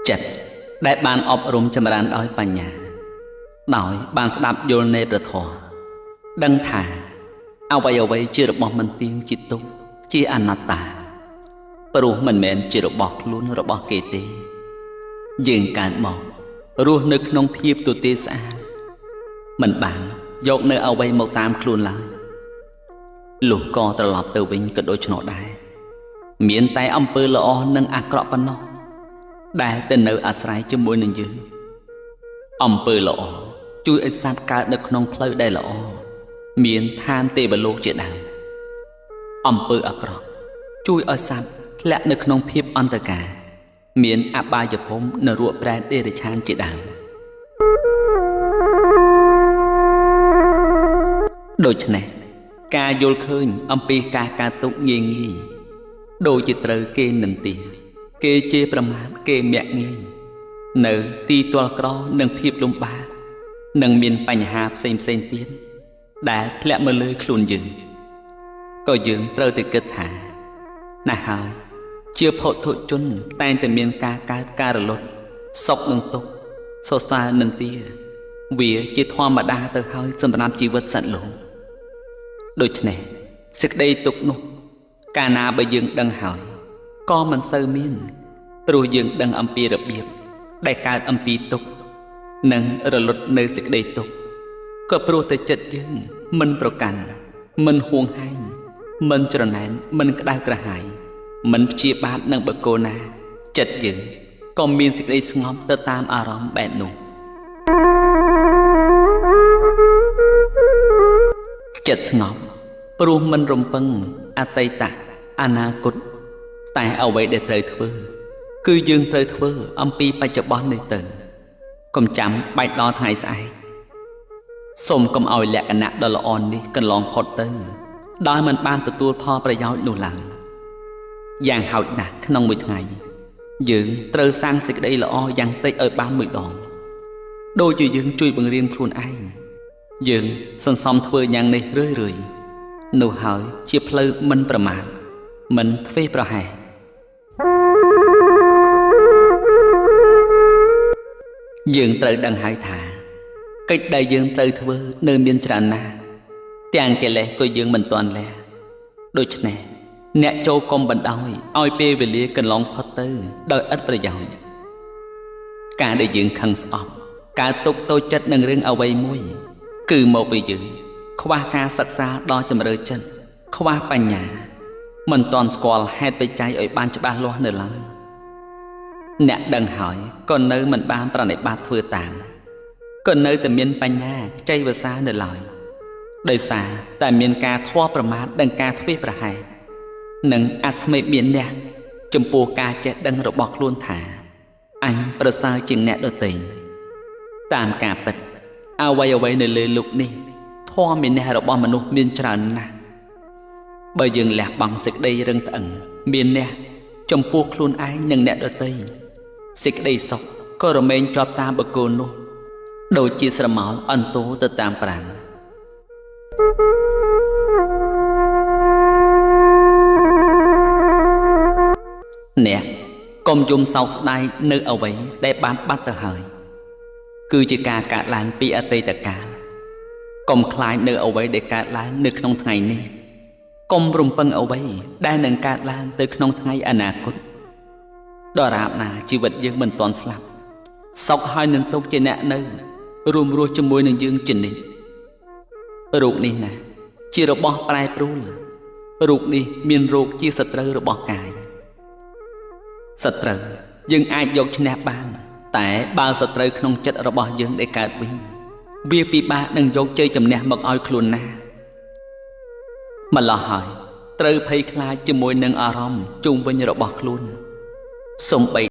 ចិត្តដែលបានអប់រំចម្រើនដោយបញ្ញាដោយបានស្ដាប់យល់នៃព្រះធម៌ដឹងថាអ្វីៗជារបស់មិនទៀងជាទុក្ខជាអនត្តាព្រោះមិនមែនជារបស់ខ្លួនរបស់គេទេយើងកើតមករស់នៅក្នុងភាពទទេស្អាតមិនបានយកនៅអ្វីមកតាមខ្លួនឡើយលុះក៏ត្រឡប់ទៅវិញក៏ដូច្នោះដែរមានតែអំពើល្អនិងអាក្រក់ប៉ុណ្ណោះដែលទៅនៅអាស្រ័យជាមួយនឹងយើងអំពើល្អជួយឲ្យសត្វកើតនៅក្នុងផ្លូវដែលល្អមានឋានទេវលោកជាដើមអំពើអាក្រក់ជួយឲ្យសត្វធ្លាក់នៅក្នុងភាពអន្តកាមានអបាយភូមិនរកប្រែតតិរិឆានជាដើមដូច្នេះការយល់ឃើញអំពីការកើតទុក្ខងាយងាយដូចជាត្រូវគេនិន្ទាគេជេរប្រមាថគេមាក់ងាយនៅទីទាល់ក្រនិងភាពលំបាកនិងមានបញ្ហាផ្សេងផ្សេងទៀតដែលធ្លាក់មកលើខ្លួនយើងក៏យើងត្រូវតែគិតថាណាស់ហើយជាភោធុជនតែងតែមានការកើតការរលត់សុខនិងទុក្ខសរសើរនិងទាវាជាធម្មតាទៅហើយសម្រាប់ជីវិតសត្វលោកដូច្នេះសេចក្តីទុក្ខនោះកាលណាបើយើងដឹងហើយក៏មិនសូវមានព្រោះយើងដឹងអំពីរបៀបដែលកើតអំពីទុក្ខនិងរលត់នៅសេចក្តីទុក្ខក៏ព្រោះតែចិត្តយើងមិនប្រកាន់មិនហួងហែងមិនច្រណែនមិនក្តៅក្រហាយមិនព្យាបាទនឹងបុគ្គលណាចិត្តយើងក៏មានសេចក្តីស្ងប់ទៅតាមអារម្មណ៍បែបនោះចិត្តស្ងប់ព្រោះមិនរំពឹងអតីតអនាគតតែអ្វីដែលត្រូវធ្វើគឺយើងត្រូវធ្វើអំពីបច្ចុប្បន្ននេះទៅកុំចាំបាច់ដល់ថ្ងៃស្អែកសូមកុំឲ្យលក្ខណៈដ៏ល្អនេះកន្លងផុតទៅដោយមិនបានទទួលផលប្រយោជន៍នោះឡើយយ៉ាងហោចណាស់ក្នុងមួយថ្ងៃយើងត្រូវសាងសេចក្តីល្អយ៉ាងតិចឲ្យបានមួយដងដូចជាយើងជួយបង្រៀនខ្លួនឯងយើងសន្សំធ្វើយ៉ាងនេះរឿយៗនោះហើយជាផ្លូវមិនប្រមាទមិនធ្វេសប្រហែសយើងត្រូវដឹងហើយថាកិច្ចដែលយើងត្រូវធ្វើនៅមានច្រើនណាស់ទាំងកិលេសក៏យើងមិនទាន់លះដូច្នេះអ្នកចូលកុំបណ្ដោយឲ្យពេលវេលាកន្លងផុតទៅដោយឥតប្រយោជន៍ការដែលយើងខឹងស្អប់ការទុកតូចចិត្តនឹងរឿងអ្វីមួយគឺមកពីយើងខ្វះការសិក្សាដ៏ជម្រៅចិត្តខ្វះបញ្ញាមិនទាន់ស្គាល់ហេតុបច្ច័យឲ្យបានច្បាស់លាស់នៅឡើយអ្នកដឹងហើយក៏នៅមិនបានប្រណិប័តធ្វើតាមក៏នៅតែមានបញ្ញាខ្ចីវសានៅឡើយដោយសារតែមានការធေါ်ប្រមាថនិងការធ្វេសប្រហែសនិងអស្មិមានះចំពោះការចេះដឹងរបស់ខ្លួនថាអញប្រសើរជាងអ្នកដទៃតាមការពិតអ្វីៗនៅលើលោកនេះធម៌មានះរបស់មនុស្សមានច្រើនណាស់បើយើងលះបង់សេចក្តីរឹងត្អឹងមានះចំពោះខ្លួនឯងនិងអ្នកដទៃសេចក្តីសុខក៏រមែងជាប់តាមបុគ្គលនោះដូចជាស្រមោលអន្ទោទៅតាមប្រាំងអ្នកកុំយំសោកស្ដាយនៅអ្វីដែលបានបាត់ទៅហើយគឺជាការកើតឡើងពីអតីតកាលកុំខ្លាចនៅអ្វីដែលកើតឡើងនៅក្នុងថ្ងៃនេះកុំរំពឹងអ្វីដែលនឹងកើតឡើងទៅក្នុងថ្ងៃអនាគតដរាបណាជីវិតយើងមិនទាន់ស្លាប់សុខហើយនឹងទុក្ខជាអ្នកនៅរួមរស់ជាមួយនឹងយើងជានិច្ចរូបនេះណាជារបស់ប្រែប្រួលរូបនេះមានរោគជាសត្រូវរបស់កាយសត្រូវយើងអាចយកឈ្នះបានតែបើសត្រូវក្នុងចិត្តរបស់យើងដែលកើតវិញវាពិបាកនឹងយកជ័យជំនះមកឲ្យខ្លួនណាម្ល៉េះហើយត្រូវភ័យខ្លាចជាមួយនឹងអារម្មណ៍ជុំវិញរបស់ខ្លួនសូម្បី